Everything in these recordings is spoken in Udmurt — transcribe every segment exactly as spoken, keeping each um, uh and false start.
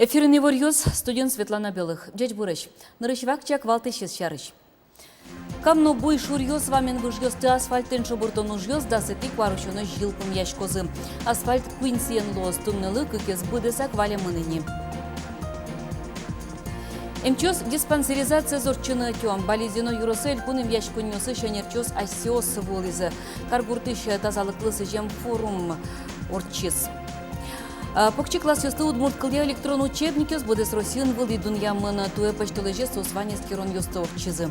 Эфирын иворъёс, студиын Светлана Белых. Ӟечбуресь! Нырысь вакчияк валтӥсез сярысь. Кам но буй шуръёс вамен выжъёсты асфальтэн шобыртон ужъёс дасэтӥ куарусёнозь йылпумъяськозы. Асфальт куинь сӥен луоз, туннэлы кыкез быдэсак валемын ини. Эмчиос диспансеризациез ортчыны ӧтё. Балезино ёросэ элькун эмъяськонниосысь ӧнерчиос асьсэос вуылӥзы. Каргуртысь тазалыклы сӥзем форум ортчиз. А, покчи классъёслы удмурт кылъя электрон учебникъёс быдэс Россиын вылӥ дунъямын. Туэ пӧсьтолэзе соос вань эскеронъёсты ортчизы.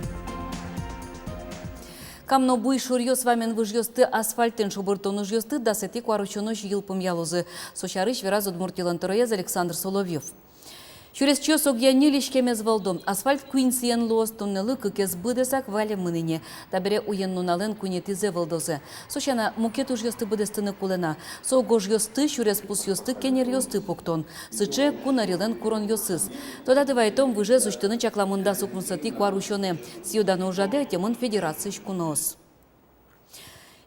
Кам но буй шуръёс вамен выжъёсты асфальтэн шобыртон ужъёсты дасэтӥ куарусёнозь йылпумъялозы. Со сярысь вераз Удмуртилэн тӧроез Александр Соловьёв. Сюресчиос огъя ньыль иськемез вӧлдо. Асфальт куинь сӥен луоз, туннэлы кыкез быдэсак валемын ини. Табере уен-нуналэн куинетӥзэ вӧлдозы. Со сяна, мукет ужъёсты быдэстыны кулэ на. Со гожъёсты, сюрес пусъёсты, кенеръёсты пуктон. Сыӵе Кун ӧрилэн куронъёсыз. Тодады вайытом, выжез усьтыны чакламын дас укмысэтӥ куарусёнэ. Сӥё-дано ужрадэ ӧтемын федерациысь куноос.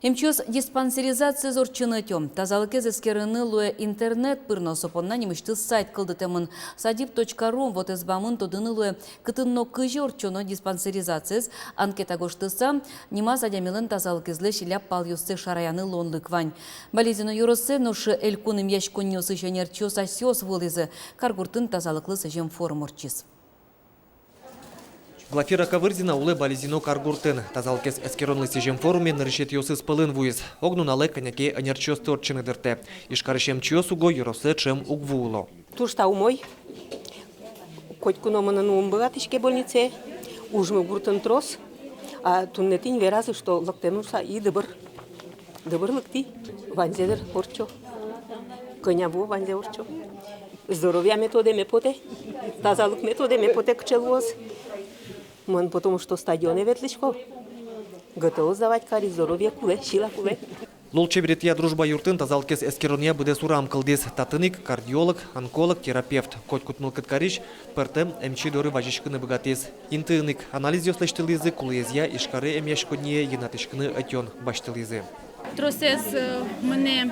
Эмчиос диспансеризациез ортчыны ӧтё. Тазалыкез эскерыны луэ интернет пыр но, со понна нимысьтыз сайт кылдытэмын, садип точка ру. Вотэс бамын тодыны луэ, кытын но кызьы ортчоно диспансеризациез. Анкета гожтыса, нимаз адямилэн тазалыкезлэсь ляб палъёссэ шараяны луонлык вань. Балезино ёросэ, нош элькун эмъяськонниосысь ӧнерчиос асьсэос вуылӥзы. Каргуртын тазалыклы сӥзем форум ортчиз. Глафира Ковырзина улэ Балезино каргуртын. Тазалыкез эскеронлы сӥзем форуме нырысетӥосыз пӧлын вуиз. Ог нуналэ кӧня ке ӧнерчиосты ортчыны дыртэ. Ижкарысь эмчиос уго ёросэ ӵем уг вуыло. Туж та умой. Котьку но мынын ум быгатӥське больницае. Ужмы гуртын трос. А туннэ тӥни веразы, что лыктэмын шуса, и дыбыр. Дыбыр лыктӥ. Ваньзэ дыр ортчо. Кӧня вуо, ваньзэ ортчо. Здоровьеме тодэме потэ. Тазалыкме тодэме потэ, кыӵе луоз. Мон потому что стадионэ ветлӥсько. ГТО сдавать кари, здоровье кулэ, сила кулэ. Лулчеберетъя «Дружба» юртын тазалыкез эскеронъя быдэс урам кылдӥз. Татын ик кардиолог, онколог, терапевт, котькуд мылкыд карись пӧртэм эмчи доры вазиськыны быгатӥз. Интыын ик анализъёс лэсьтылӥзы, кулэезъя Ижкаре эмъяськонние йынатӥськыны ӧтён басьтылӥзы. Тросэз, э, мынэ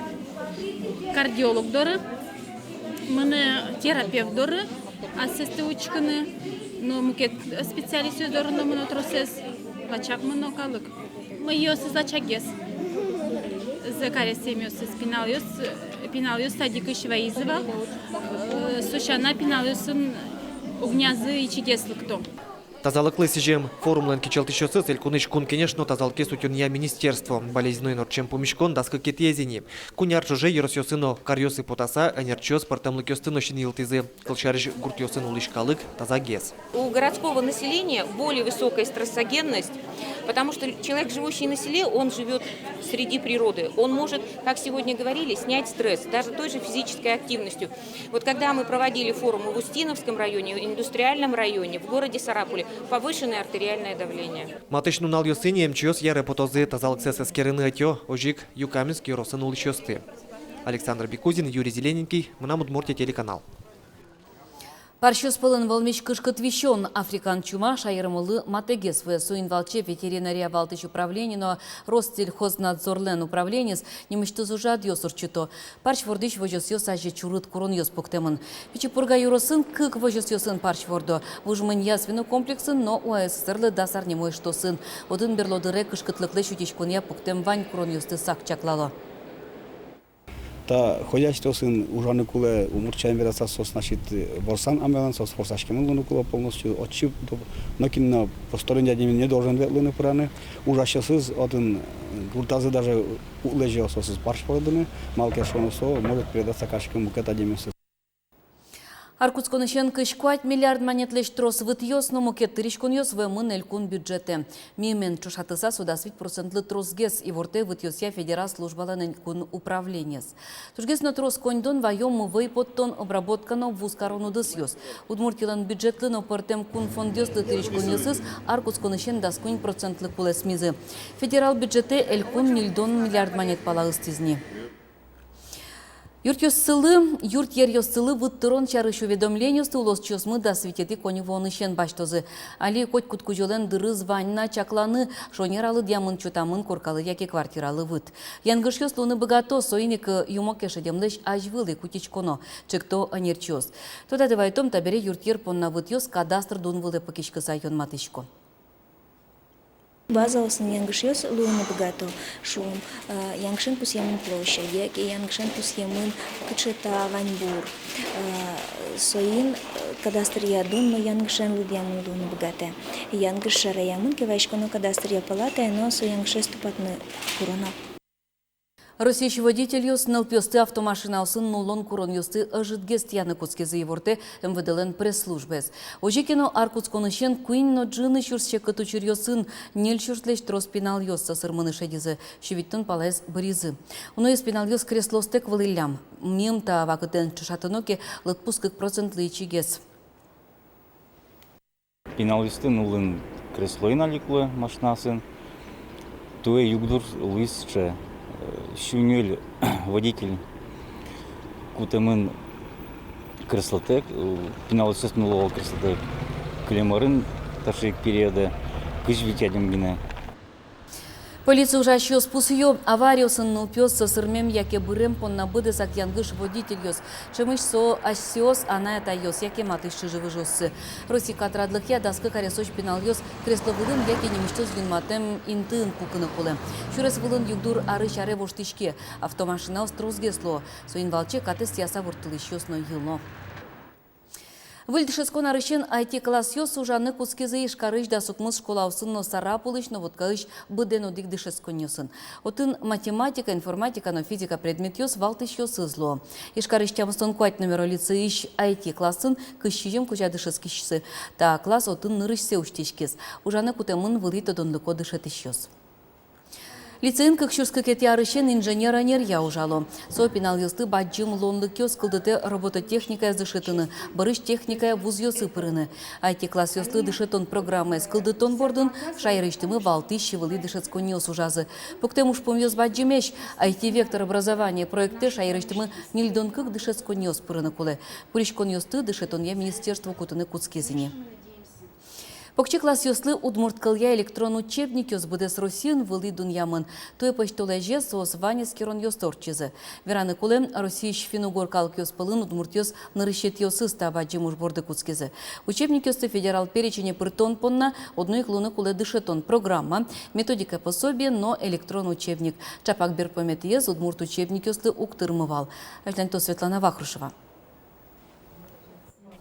кардиолог доры, мынэ терапевт доры, асэсты учкыны, но мукет специалистъёс доры но мыно тросэз, лачак мыно калык. Мыйёсыз лачагес. Зэкарес эмъёсыз, пиналъёс, пиналъёс садикысь вайизы вал, э, со сяна пиналъёсын огназы ичигес лыкто. Тазалыклы сӥзем форумлэн кичӧлтӥсьёсыз — Элькунысь Кун Кенеш но тазалыкез утёнъя министерство. Балезиноын ортчем пумиськон дас кыкетӥез ини. Куинь ар ӵоже ёросъёсы но каръёсы потаса, ӧнерчиос пӧртэмлыкъёсты но синйылтӥзы. Кылсярысь, гуртъёсын улӥсь калык тазагес. У городского населения более высокая стрессогенность, потому что человек, живущий на селе, он живёт среди природы. Он может, как сегодня говорили, снять стресс даже той же физической активностью. Вот когда мы проводили форумы в Устиновском районе, в Индустриальном районе, в городе Сарапуле, повышенное артериальное давление. Матысь нуналъёсы ини эмчиос яре потозы, тазалыксэс эскерыны ӧтё озьы ик Юкаменск ёросын улӥсьёсты. Александр Бекузин, Юрий Зелененький, «Мынам Удмуртие» телеканал. Парсьёс пӧлын вӧлмись кышкыт висён. Африкан чума шаермылы матэгес вуэ. Соин валче ветеринария валтӥсь управление но Россельхознадзорлэн управлениез нимысьтыз ужрадъёс ортчыто. Парсь вордӥсь возёсъёс азе чурыт куронъёс пуктэмын. Пичи Пурга ёросын кык возёсъёсын парсь вордо: Вуж Мынья свинокомплексын но УАССР-лы дас арнямы эштосын. Отын берло дыре кышкытлыклэсь утиськонъя пуктэм вань куронъёсты сак чаклало. Та хозяйствоосын ужаны кулэ, удмурт сямен вераса, соос, значит, ворсан амалэн, соос ворсаськемын луыны кулэ полностью. Отчы нокин но посторонний адями не должен ветлыны, пыраны. Ужасьёсыз отын, гуртазы даже уг лэзё, соосыз парсь вордыны, малы ке шуоно, со может передаться кариськыны мукет адямиослы. Ар кутсконысен кызь куать миллиард манетлэсь трос вытъёс но мукет тыриськонъёс вуэмын элькун бюджетэ. Мимален ӵошатыса, со дас вить процентлы тросгес, ивортэ вытъёсъя федерал службалэн элькун управлениез. Тужгес но трос коньдон ваё мувӧй поттон, обработка но вуз карон удысъёс. Удмуртилэн бюджетлы но пӧртэм кун фондъёслы тыриськонъёсыз ар кутсконысен дас куинь процентлы кулэсмизы. Федерал бюджетэ элькун ньыльдон миллиард манет пала ыстӥз ни. Юртъёссылы, юртъеръёссылы выт тырон сярысь уведомлениосты улосчиосмы дас витетӥ коньывуонысен басьтозы. Али котькуд кузёлэн дырыз вань на чакланы, шонер алы дӥямын-чутамын коркалы яке квартиралы выт. Янгышъёс луыны быгато, соин ик, э, юмо ке шедемлэсь азьвыл ик утиськоно, чекто ӧнерчиос. Тодады вайтом, табере юртъер понна вытъёс кадастр дун вылэ пыкиськыса юнматӥсько. Базаосын янгышъёс луыны быгато, шуом, э, янгышен пусъемын площадь, яке янгышен пусъемын кыӵе та ваньбур. Э, соин, э, кадастръя дун но янгышен лыдъямын луыны быгатэ. Янгыш шараямын ке, ваиськоно кадастръя палатае но со янгышез тупатны куроно. Россиысь водительёс нылпиосты автомашинаосын нуллон куронъёсты ӧжытгес тӥяны кутскизы, ивортэ МВД-лэн пресс-службаез. Озьы ке но, ар кутсконысен куинь но ӝыны сюрс секыт учыръёсын ньыль сюрслэсь трос пиналъёс сӧсырмыны шедизы, сю витьтон палаез быризы. Уноез пиналъёс креслоостэк вылӥллям. Мимала та вакытэн ӵошатоно ке, лыдпус кык процентлы ичигес. Пиналъёсты нуллыны креслоын али кулэ машинаосын. Туэ югдур луиз сыӵе, э, сю ньыль водитель кутэмын креслотэк, э, пиналъёсты нулло вал креслотэк. Кылем арын таӵе ик периодэ кызь вить адями гинэ. Полиция ужасьёс пусъё: авариосын нылпиос сӧсырмем яке бырем понна быдэсак янгыш водительёс. Ӵемысь со асьсэос, анай-атайёс яке матысь чыжы-выжыоссы. Россия катрадлыкъя дас кык аресозь пиналъёс кресло вылын яке нимысьтыз юнматэм интыын пукыны кулэ. Сюрес вылын югдур арысь аре воштӥське, автомашинаос тросгес луо, соин валче катэз тӥяса ворттылӥсьёс но йыло. Выль дышетскон арысен ай ти классъёс ужаны кутскизы Ижкарысь дас укмыс школаосын но Сарапулысь но Воткаысь быдэн одӥг дышетсконниосын. Отын математика, информатика но физика предметъёс валтӥсьёсыз луо. Ижкарысь тямыстон куать номеро лицейысь ай ти классын кызь сизьым кузя дышетскисьсы. Та класс отын нырысьсэ усьтӥськиз. Ужаны кутэмын вылӥ тодонлыко дышетӥсьёс. Лицейын кык сюрс кыкетӥ арысен инженер ӧнеръя ужало. Со пиналъёслы бадӟым луонлыкъёс кылдытэ робототехникаез дышетыны, бӧрысь техникая вузъёсы пырыны. Ай ти классъёслы дышетон программаез кылдытон бордын шаерысьтымы валтӥсь вылӥ дышетсконниос ужазы. Пуктэм ужпумъёс бадӟымесь. Ай ти вектор образования проектэ шаерысьтымы ньыльдон кык дышетсконниос пырыны кулэ. Пыриськонъёсты дышетонъя министерство кутыны кутскиз ини. Покчи классъёслы удмурт кылъя электрон учебникъёс быдэс Россиын вылӥ дунъямын. Туэ пӧсьтолэзе соос вань эскеронъёсты ортчизы. Вераны кулэ, Россиысь финн-угор калыкъёс пӧлын удмуртъёс нырысетӥосыз та бадӟым уж борды кутскизы. Учебникъёсты федерал перечене пыртон понна одно ик луыны кулэ дышетон программа, методика пособие но электрон учебник. Чапак берпуметӥез удмурт учебникъёслы уг тырмы вал. Азьланьтоз Светлана Вахрушева.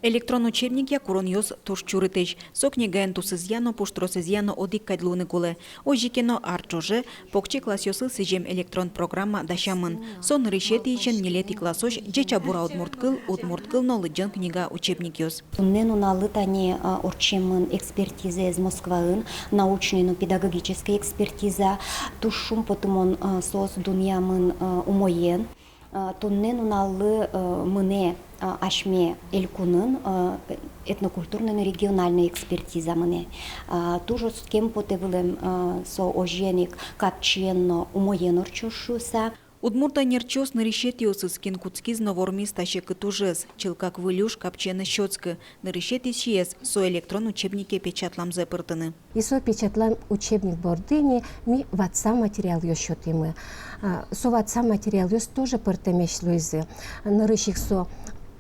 Электрон учебникъя куронъёс туж чурытэсь. Со книгаен тусызъя но, пуштросызъя но одӥг кадь луыны кулэ. Озьы ке но, ар ӵоже покчи классъёслы сӥзем электрон программа дасямын. Со нырысетӥысен ньылетӥ классозь «Ӟеч-а, бур-а удмурт кыл», «Удмурт кыл но лыдӟон книга» учебникъёс. Туннэ нуналлы тани, а, ортчемын экспертизаез Москваын, научной но педагогической экспертиза. Туж шумпотымон, а, соос дунъямын, а, умоен. А, туннэ нуналлы, э, мынэ, а, асьме элькунын, э, этнокультурной но региональной экспертиза мынэ. А, туж оскем потэ вылэм, э, со озьыен ик капчиен но умоен ортчоз шуыса. Удмурт ӧнерчиос нырысетӥосыз, кин кутскиз но вормиз та секыт ужез. Чылкак выль уж капчиен ӧз сётскы. Нырысетӥ сиез — со электрон учебнике печатламзэ пыртыны. И со печатлам учебник борды ини ми ватсам материалъёс сётӥмы. А, со ватсам материалъёс тоже пӧртэмесь луизы. Нырысь ик со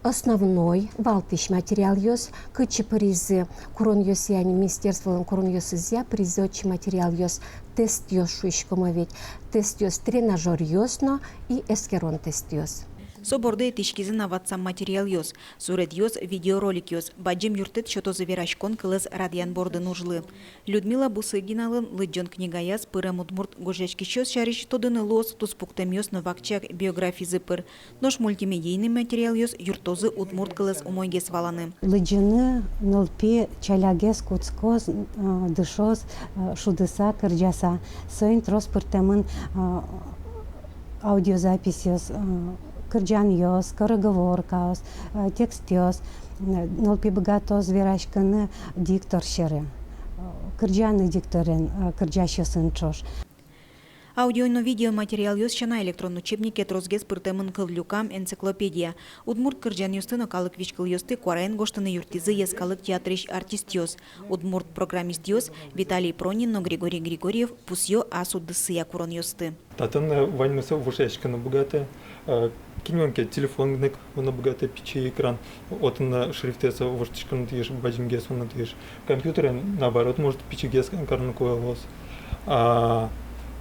основной, валтӥсь материалъёс, кытчы пыризы куронъёсъя, министерстволэн куронъёсызъя пыризы отчы материалъёс, тестъёс шуиськомы ведь, тестъёс, тренажёръёс но и эскерон тестъёс. Со борды итӥськизы на ватсам материалъёс, суредъёс, видеороликъёс. Бадӟым юрттэт сётозы вераськон кылэз радъян бордын ужлы. Людмила Бусыгиналэн лыдӟон книгаяз пырем удмурт гожъяськисьёс сярысь тодыны луоз туспуктэмъёс но вакчияк биографизы пыр. Нош мультимедийный материалъёс юрттозы удмурт кылэз умойгес валаны. Лыдӟыны нылпи ӵалякгес кутскоз, э, дышоз, э, шудыса, кырӟаса. Соин трос пыртэмын, э, аудиозаписьёс, э, кырӟанъёс, скороговоркаос, э, текстъёс. Э, нылпи быгатоз вераськыны диктор сьӧры, э, кырӟаны дикторен, э, кырӟасьёсын ӵош. Аудио но видео материалъёс сяна электрон учебнике тросгес пыртэмын кыллюкам энциклопедия. Удмурт кырӟанъёсты но калык визькылъёсты куараен гожтыны юрттӥзы йӧскалык театрысь артистъёс. Удмурт программистъёс Виталий Пронин но Григорий Григорьев пусъё ас удысъя куронъёсты. Татын, э, ваньмыз вошъяськыны быгатэ, э, кинлэн ке телефон гинэ луыны быгатэ, пичи экран, отын, э, шрифтэз воштӥськыны тӥ-, бадӟымгес луыны тӥ-. Компьютерен, наоборот, может, пичигес карыны кулэ луоз. А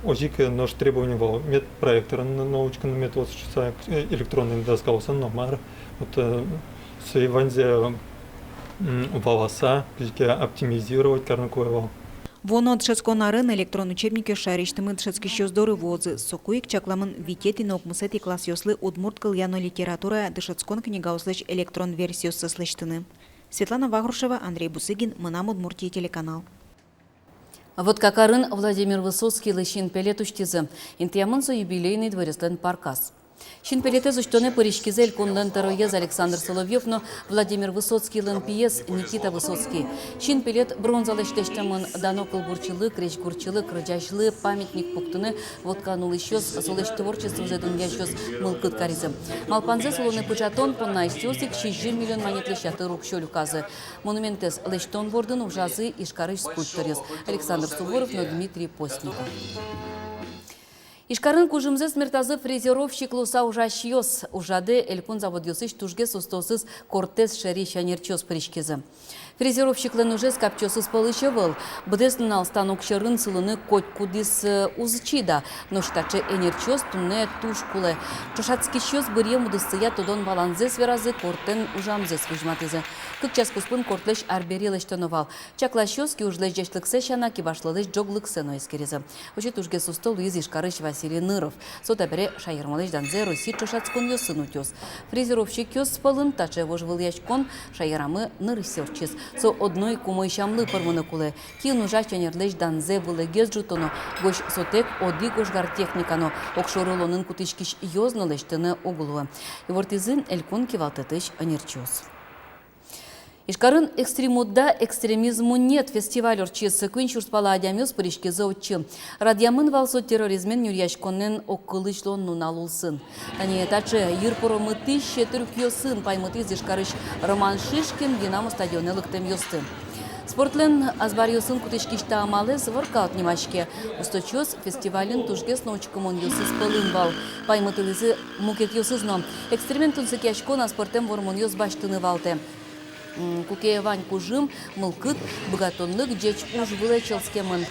озьы ик нош требование вал, мед проекторын но учкыны, мед вот шуыса, э, электронный доскаосын но мар. Вот, э, сое ваньзэ, м, валаса, кызьы ке оптимизировать карыны кулэ вал. Вуоно дышетскон арын электрон учебникъёс шаерысьтымы дышетскисьёс доры вуозы. Соку ик чакламын витетӥ но укмысэтӥ классъёслы удмурт кылъя но литературая дышетскон книгаослэсь электрон версиоссэс лэсьтыны. Светлана Вахрушева, Андрей Бусыгин, «Мынам Удмуртие» телеканал. Воткакарын Владимир Высоцкийлы синпелет усьтӥзы. Интыямын со юбилейный дворецлэн парказ. Синпелетэз усьтонэ пыриськизы элькунлэн тӧроез Александр Соловьёв но Владимир Высоцкийлэн пиез Никита Высоцкий. Синпелет бронзалэсь лэсьтэмын. Дано кылбурчилы, крезьгурчилы, кырӟасьлы памятник пуктыны Воткаын улӥсьёс, солэсь творчествозэ дунъясьёс мылкыд каризы. Малпанзэс улонэ пыӵатон понна асьсэос ик сизьым миллион манетлэсь ятыр уксё люказы. Монументэз лэсьтон бордын ужазы Ижкарысь скульпторъёс Александр Суворов но Дмитрий Постников. Ижкарын кужымзэс мертазы фрезеровщик луыса ужасьёс. Ужрадэ элькун заводъёсысь тужгес устоосыз кортэз шерись ӧнерчиос пыриськизы. Фрезеровщиклэн ужез капчиосыз пӧлысь ӧвӧл. Быдэс нунал станок сьӧрын сылыны котькудӥз, э, уз чида. Нош таӵе ӧнерчиос туннэ туж кулэ. Ӵошатскисьёс быръем удысъя тодон-валанзэс веразы, кортэн ужамзэс возьматӥзы. Кык час куспын кортлэсь арбери лэсьтоно вал. Чакласьёс киужлэсь ӟечлыксэ сяна, кибашлылэсь ӝоглыксэ но эскеризы. Озьы тужгес усто луиз Ижкарысь Василий Ныров. Со табере шаермылэсь данзэ Россиысь ӵошатсконъёсын утёз. Фрезеровщикъёс пӧлын таӵе вожвылъяськон шаерамы нырысьсэ ортчиз. Со одно ик умой сямлы пӧрмыны кулэ. Киын ужась ӧнерлэсь данзэ вылэгес ӝутоно, гожъяськотэк одӥг ожгар техника но, огшоры улонын кутӥськись ёз но лэсьтыны уг луы. Ивортӥзы элькун кивалтэтысь ӧнерчиос. Ижкарын «Экстримуда экстремизму нет» фестиваль ортчиз. Куинь сюрс пала адямиос пыриськизы отчы. Радъямын вал со терроризмен нюръяськонэн огкылысь луон нунал улсын. Тани таӵе йырпоромытӥсь трюкъёсын паймытӥз Ижкарысь Роман Шишкин «Динамо» стадионэ лыктэмъёсты. Спортлэн азбаръёсын кутӥськись та амалэз воркаут нимаське. Усточиос фестивальын тужгес но учкымонъёсыз пӧлын вал. Паймытылӥзы мукетъёсыз но. Экстреммен тунсыкъяськон аспӧртэм вормонъёс басьтыны валтэ. М, куке вань кужым, мылкыд, быгатонлык ӟеч уж вылэ чӧлскемын.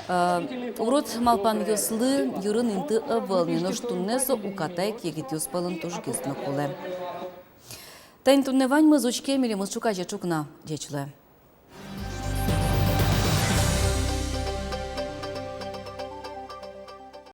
Э, урод малпанъёслы йырын инты ӧвӧл ни, нош туннэ со уката ик егитъёс пӧлын тужгес но кулэ. Тани туннэ ваньмыз. Учке милемыз ӵуказе ӵукна. Ӟеч луэ.